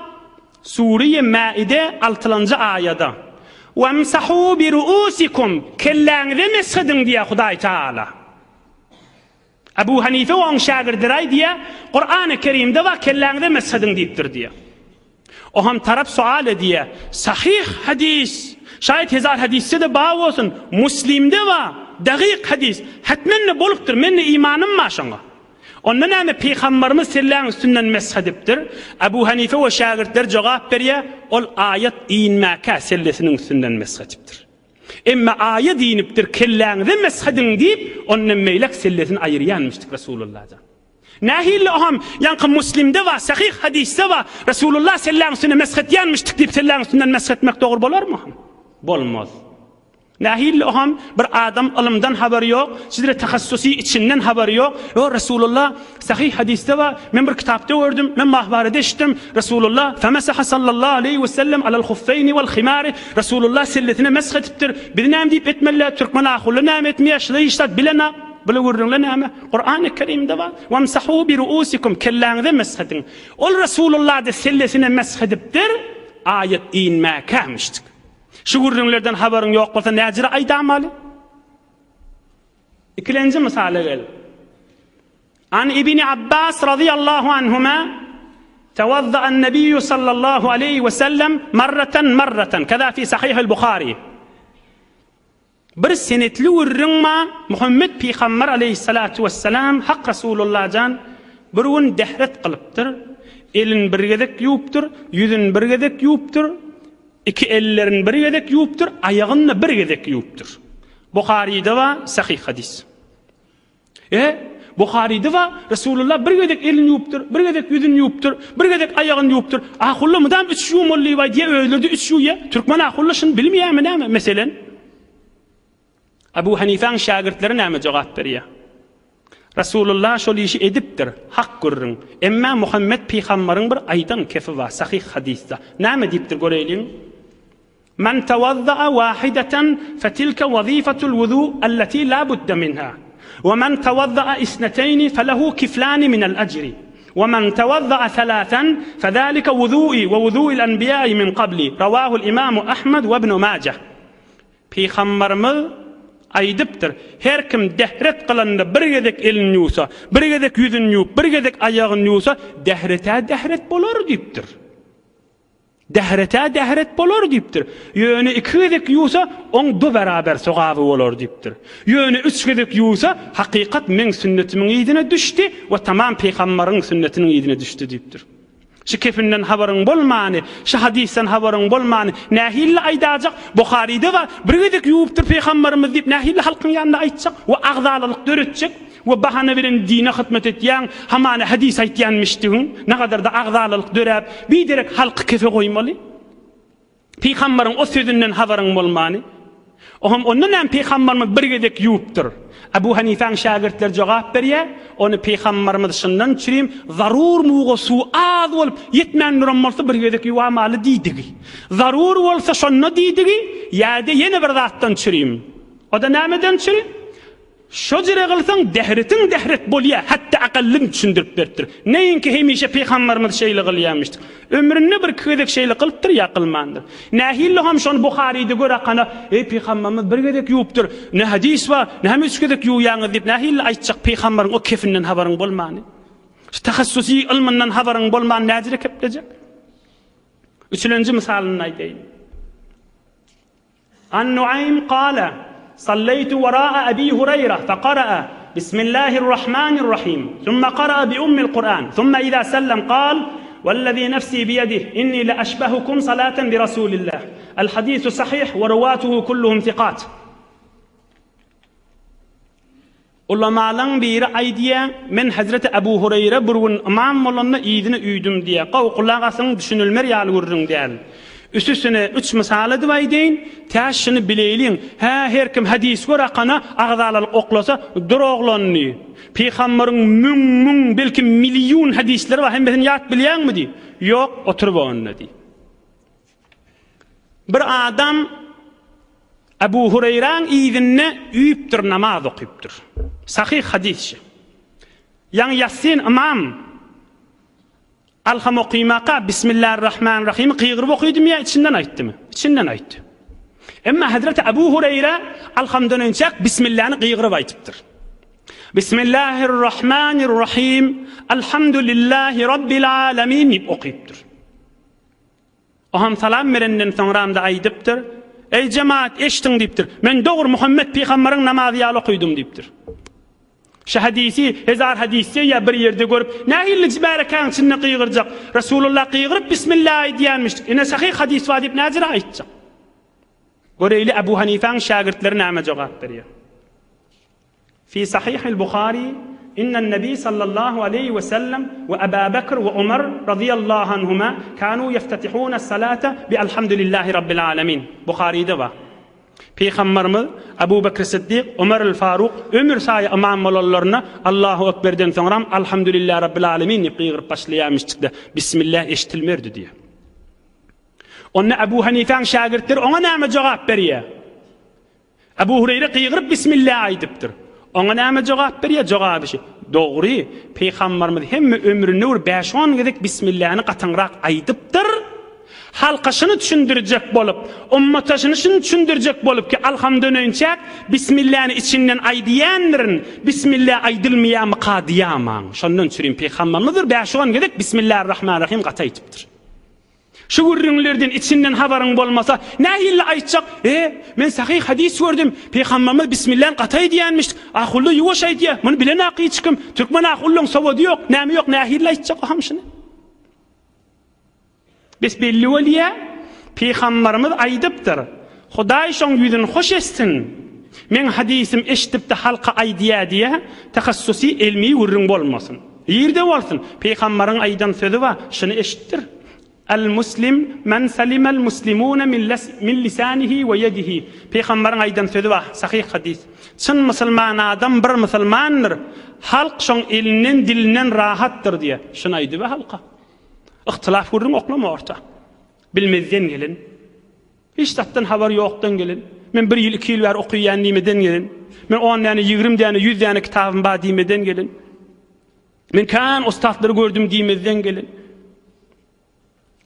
Sure-i Maide altylanjy aýada. Wamsahu bi ruusikum kelläňize mesh ediň diýýär Hudaý Taala. Ebu Hanife we oň şägirdleri aýdýar, Kurany Kerimde bar, kelläňize mesh ediň diýipdir diýýär. Oham tarap sual edýär, Sahyh hadys, şaýat hezar hadysda-da bar bolsun, Muslimde bar. Dagyk hadys. Hetmen-de bolupdyr. Mende imanym bar şoňa. Onda näme Pygambarymyz selläň üstünden mesh edipdir? Abu Hanife we şägirtleri jogap berýär, ol aýat inmäkä sellesiniň üstünden mesh edipdir. Emma aýat inipdir, kelläňize mesh ediň diýip, ondan beýläk sellesini aýyrýanmyşdyk Resulullah jan. Nähili oham, ýaňky Muslimde bar, sahyh hadysda bar, Resulullah selläň üstüne mesh etýänmişdik diýip selläň üstünden mesh etmek dogry bolarmy oham? Bolmaz. Nähili oham bir adam ylymdan habary ýok, şidre tahassusy içinden habary ýok, ýo Resulullah sahyh hadysda bar, men bir kitapda gördüm, men mahbarede eşitdim, Resulullah femesaha sallallahu aleýhi we sellem alal huffeýni wal himari, Resulullah sellesine mesh edipdir, biz näme diýip etmeliler, türkmen ahuly näme etmeýär, şular hiç zat bilenak, bula gürrüňler näme? Kurany Kerimde bar, wamsahu bi ruusikum, kelläňize mesh ediň. Ol Resulullah-da sellesine mesh edipdir, aýat inmäkämişdik. Şu gürrüňlerden habaryň ýok bolsa näjire aýdamaly? Ikilenji mysala gel. An Ibni Abbas radiyallahu anhuma Tawadda'an Nebiyyü sallallahu aleyhi ve sellem marratan marratan keza fi sahihil Bukhari. Bir senetli gürrüň bar, Muhammet pygamber aleýhissalatu wessalam Hak Rasulullah jan bir gün dehret kylypdyr, elini bir gezek ýuwupdyr, ýüzüni bir gezek ýuwupdyr, iki ellerini bir gezek ýuwupdyr, aýagyny-da bir gezek ýuwupdyr. Buharyda bar, sahyh hadys. E, Buharyda bar, Resulullah bir gezek elini ýuwupdyr, bir gezek ýüzüni ýuwupdyr, bir gezek aýagyny ýuwupdyr. Ahulla mydam üç ýuwmaly diýip aýdýar, özleri-de üç ýuwýar. Türkmen ahulla şuny bilmeýärmi näme, meselen? Abu Hanifäň şägirtleri näme jogap berýär? Resulullah şol işi edipdir, hak gürrüň. Emma Muhammet pygambaryň bir aýdan kefi bar, sahyh hadysda. Näme diýipdir göreýliň? Men tawaddaa wahidatan fetilke wazifatul wudu allati la budda minha. We men tawaddaa isneteyni felehu kiflani minel ejri. We men tawaddaa thalathan fezalike wudu'i we wudu'il enbiýai min qabli. Rawahul imamu Ahmed we ibnu Majah. Pygambarymyz aýdypdyr, Her kim dehret kylanda bir gezek elini ýuwsa, bir gezek ýüzüni ýuwup, bir gezek aýagyny ýuwsa, dehretä dehret bolar diýipdir. Dährete dähret bolar diýipdir. Ýöne iki gezek ýuwsa, oň du beraber sogaby bolar diýipdir. Ýöne üç gezek ýuwsa, hakykat meň sünnetimiň yzyna düşdi we tamam pygambaryň sünnetiniň yzyna düşdi diýipdir. Şu kefinden habaryň bolmany, şu hadysdan habaryň bolmany nähilli aýdajak? Buharyda bar, bir gezek ýuwupdyr pygambarymyz diýip nähilli halkyň ýanynda aýtjak we agzalalyk döretjek? We bahana bilen dine hyzmat etýäň, hamana hadys aýtýanmyşdygyň, nagadarda agzalalyk döräp, biderek halky kefe goýmaly. Pygambaryň o sözünden habaryň bolmany. Oňam onda näme pygambarymyz bir gezek ýuwupdyr. Abu Hanifäň şägirtleri jogap berýär, ony pygambarymyz şundan çürim zarur muga suw az bolup ýetmän duran bolsa bir gezek ýuwamaly diýdigi. Zarur bolsa şonda diýdigi, ýa-da ýene bir zatdan çürim. O-da nämeden çürim? Şo jere kylsaň dähretiň dähret bolýa hatda akallym düşündirip beripdir. Neýinki hemişe pygambarymyz şeýle kylýamyşdyk. Ömründe bir iki gezek şeýle kylypdyr ýa kylmandyr. Nähili ham şony Buharyda gör akana eý pygambarymyz bir gezek ýuwupdyr. Ne hadys bar, näme üç gezek ýuwýaňyz diýip nähili aýtjak pygambaryň o kefinden habaryň bolmany. Şu tahassusy ylmyndan habaryň bolman näjire keplejek. Üçülenji mysalyny aýdaýyn. An Nuaým kale, Salleýtu wera'a Ebi Hureýre, fekara'a, Bismillahir-Rahmanir-Rahim, summa kara'a bi ummil Kur'an, summa iza sellem kal, Wellezî nefsî biyedih, innî leeşbehukum salaten bi Rasûlillah. El-hadîsu sahih we ruwatuhu kulluhum sikat. Ulamalaň biri aýdýa, Men hezreti Ebu Hureýre bir gün ymam bolanda yzyna üýdüm diýýä. Gowy, gulak asyň, düşünilmer ýaly gürrüň däl. Üstüsine üç mysal edip aýdaýyn, tä şuny bileýliň. Hä, her kim hadys gör akana agzalalyk oklasa, dur oglan diý. Pygambaryň müň-müň, belki million hadysleri bar, hemmesini ýat bilýäňmi diý. Ýok, oturyp onda diý. Bir adam Ebu Hureýräň yzynda üýüpdir, namaz okypdyr. Sahyh hadys şi. Ýaňy ýassyn ymam Alham okymaka Bismillahirrahmanirrahimi gygyryp okydymy ýa içinden aýtdymy? Içinden aýtdy. Emma Hazreti Ebu Hureýre Alhamdan önçäk Bismillany gygyryp aýtypdyr. Bismillahirrahmanirrahim Alhamdulillahi Rabbil alamin diýip okypdyr. Oňam salam berenden soňram-da aýdypdyr. Eý jemaat, eşdiň diýipdir. Men dogry Muhammet pygambaryň namazy ýaly okydym diýipdir. Şu hadysy hezar hadysda ýa bir ýerde görüp, nähiliji märekäň içinde gygyrjak? Resulullah gygyryp Bismillah aýdýanmyş. Ine sahyh hadys bar diýip näjire aýtjak? Göreýli Abu Hanifäň şägirtleri näme jogap berýär. Fi Sahihil Buhari Innen Nebi sallallahu aleýhi we sellem we Aba Bekr we Omar razyýallahu anhuma kanu ýeftetihune salate bi Alhamdulillahi Rabbil alemin. Buharyda bar. Pygambarymyz Abu Bekr Siddik, Omar el Faruk ömür saýy ymam bolanlarynda Allahu Ekberden soňram Alhamdulillahi Rabbil alemin diýip gygyryp başlaýarmyşdykda Bismillah eşitilmerdi diýýär. Onda Abu Hanifäň şägirtleri oňa näme jogap berýär? Abu Hureýre gygyryp Bismillah aýdypdyr. Oňa näme jogap berýär? Jogaby şu, Dogry, Pygambarymyz hemme ömründe bir bäş-on gezek Bismillany gataňrak aýdypdyr. Halka şuny düşündirjek bolup, ummata şuny şuny düşündirjek bolup ki, alhamdönençäk Bismillany içinden aýdýandyrin, Bismillah aýdylmaýarmyka diýamaň. Şondan çürim Pygambarymyz bir bäş-on gezek Bismillahirrahmanirrahim gaty aýdypdyr. Şu gürrüňlerden içinden habaryň bolmasa, nähili aýtjak? E, men sahyh hadys gördüm, Pygamberimiz Bismilläni gaty aýdýanmyş, ahully ýuwaş aýdýar, muny bilenak hiç kim, türkmen ahullaň sowady ýok, näme ýok, nähili aýtjak o hamşyny? Bes belli bolýa, Pygamberimiz aýdypdyr, Hudaý şoň ýüzüni hoş etsin, meň hadysym eşidip-de halka aýdýa diýä, tahassusy elmi gürrüň bolmasyn. Nirde bolsun, Pygambaryň aýdan sözi bar, şuny eşitdir, El muslim men salimel muslimune min lisanihi we ýedihi. Pygambaryň aýdan sözi bar, sahyh hadys. Çyn musulman adam bir musulmandyr, halk şoň elinden, dilinden rahatdyr diýýär. Şuny aýdyber halka. Yhtylaf gürrüň oklama orta. Bilmezden gelen. Hiç zatdan habary ýokdan gelen. Men bir ýyl, iki ýyl bäri okaýan diýmeden gelen. Men on däne, ýigrim däne, ýüz däne kitabym bar diýmeden gelen. Men kän ustatlary gördüm diýmezden gelen.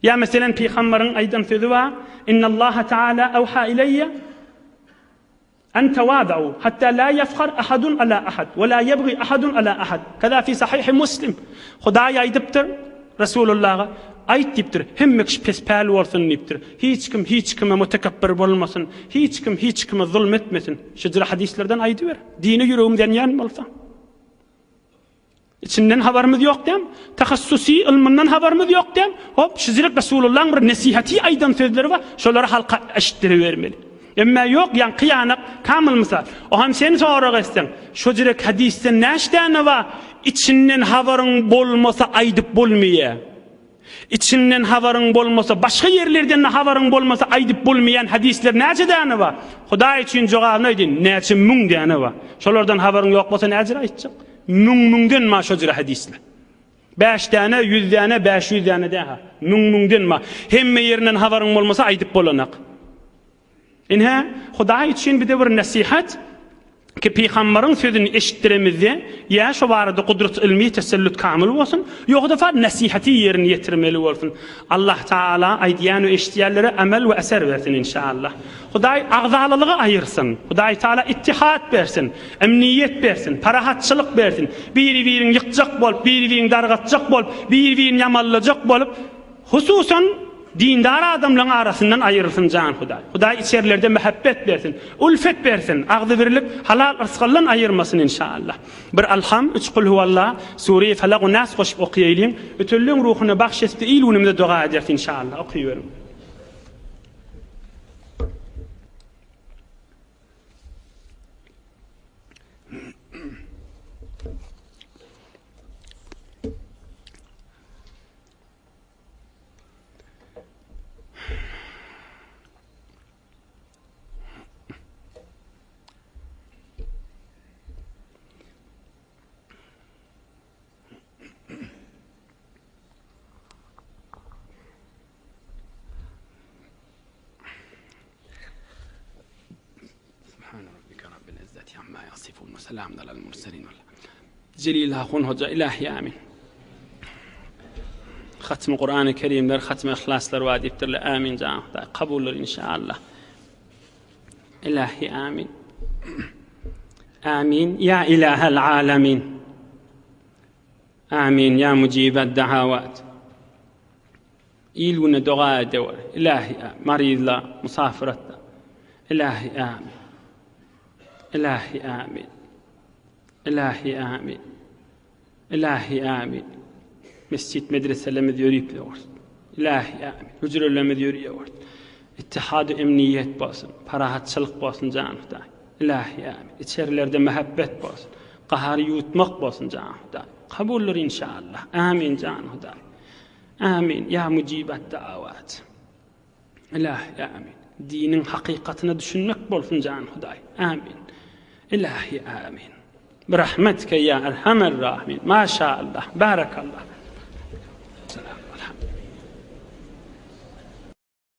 Ýa meselen pygambaryň aýdan sözi bar, Innallaha taala awha ileýe En tawadau hatta la yafhar ahadun ala ahad we la ýebgi ahadun ala ahad. Kaza fi sahihi Muslim. Hudaý aýdypdyr Resulullaha, aýt diýipdir, hemme kişi pespäl bolsun diýipdir. Hiç kim hiç kime mutekepbir bolmasyn, hiç kim hiç kime zulm etmesin. Şujra hadyslardan aýdyber. Dine ýüregim ýanýan bolsa. Içinden habarymyz ýok däm? Tahassusy ylmyndan habarymyz ýok däm? Hop, şüjrek Resulullahyň bir nesihaty aýdan sözleri bar, şolary halka eşitdiribermeli. Emmä ýok, ýaňky ýanak kamyl mysal. Oham sen sorag etseň, şojrek hadysda näç däne bar, içinden habaryň bolmasa aýdyp bolmaýar. Içinden habaryň bolmasa, başga ýerlerden-de habaryň bolmasa aýdyp bolmaýan hadyslar näçe däne bar? Hudaý üçin jogabyny aýdyn, näçe müň däne bar. Şolardan habaryň ýok bolsa näjür aýtjak? Müň-müňden bar şo jüre hadyslar. Bäş däne, ýüz däne, 500 däne däha. Müň-müňden bar. Hemme ýerinden habaryň bolmasa aýdyp bolanak. Ine, Hudaý üçin bize bir nesihat ki pygambaryň sözüni eşitdiremizde ýa şo barada gudrat ylmy tesellüt kamyl bolsun, ýogsa far nesihaty ýerine ýetirmeli bolsun. Allah Taala aýdýan we eşidýänlere amel we eser bersin inşallah. Hudaý agzalalygy aýyrsyn. Hudaý Taala ittihat bersin, emniýet bersin, parahatçylyk bersin. Biri-birini ýykjak bolup, biri-birini dargatjak bolup, biri-birini ýamanlajak bolup, hususan dindar adamlaryň arasyndan aýyrsyn jan Hudaý. Hudaý içerilerde mähebbet bersin, ulfet bersin, agzybirlik, halal yrsgaldan aýyrmasyn inşallah. Bir Alham, üç Kulhuwallah, Sure-i Felak we Nas goşup okaýalyň. Ötenleň ruhuna bagş etdi, il-günümize doga ederis inşallah. Okyberiň. Jelil Ahun Hoja ilahi amin. Hatmy Kur'an-ı Kerimler, hatmy Ihlaslar bar diýipdirler. Amin jan Hudaý kabuldyr inşallah. Ilahi amin. Amin ya ilahel alamin. Amin ya mujibed dahavat. Il güne doga edewer. Ilahi marizla, musafiratda. Ilahi amin. Ilahi amin. Ilahi amin. Ilahi amin. Mesjit medreselerimiz ýörüp ýörsin. Ilahi amin. Hüjrelerimiz ýörüp ýörsin. Ittihad emniýet bolsun. Parahatçylyk bolsun jan Hudaý. Ilahi amin. Içerilerde mähebbet bolsun. Gahary ýuwutmak bolsun jan Hudaý. Kabuldyr inşallah. Amin jan Hudaý. Amin. Ýa mujibat dawat. Ilahi amin. Diniň hakykatyna düşünmek bolsun jan Hudaý. Amin. Ilahi amin. Birahmetike ýa erhamer rahimin. Maşallah. Barakallah.